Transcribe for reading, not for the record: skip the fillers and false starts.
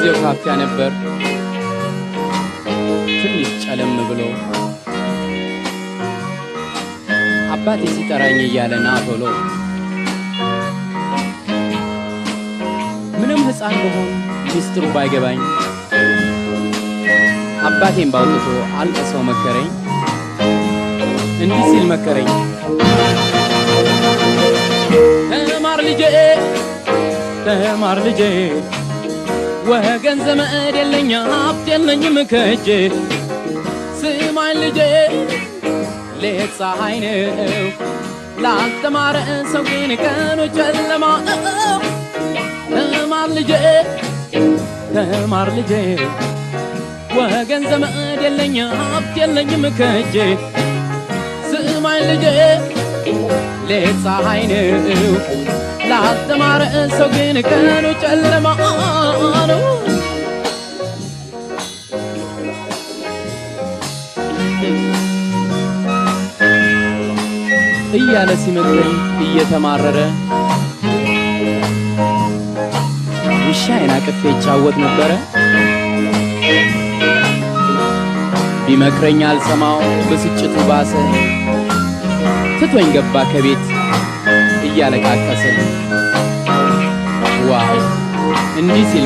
ጊዜው ካፊያ ነበር፣ ትንሽ ጨለም ብሎ አባቴ ሲጠራኝ እያለ ና ቶሎ። ምንም ሕፃን ብሆን ሚስጥሩ ባይገባኝ አባቴን ባውጥቶ አልቅሰው መከረኝ። እንዲህ ሲል መከረኝ፣ ተማር ልጄ፣ ተማር ልጄ፣ ወገን ዘመድ የለኝ ሀብት የለኝም ከእጄ። ስማኝ ልጄ፣ ሌት ፀሐይ ነው፣ ላልተማረ ሰው ግን ቀኑ ጨለማ ነው። ተማር ልጄ፣ ተማር ልጄ፣ ወገን ዘመድ የለኝ ሀብት የለኝም ከእጄ። ስማኝ ልጄ፣ ሌት ፀሐይ ነው፣ ላልተማረ ሰው ግን ቀኑ ጨለማ ነው። እያለ ሲመክረኝ እየተማረረ ውሻዬን አቅፌ ይጫወት ነበረ። ቢመክረኝ አልሰማው ብስጭቱ ባሰ፣ ትቶኝ ገባ ከቤት እያለቃቀሰ። ዋይ እንዲህ ሲል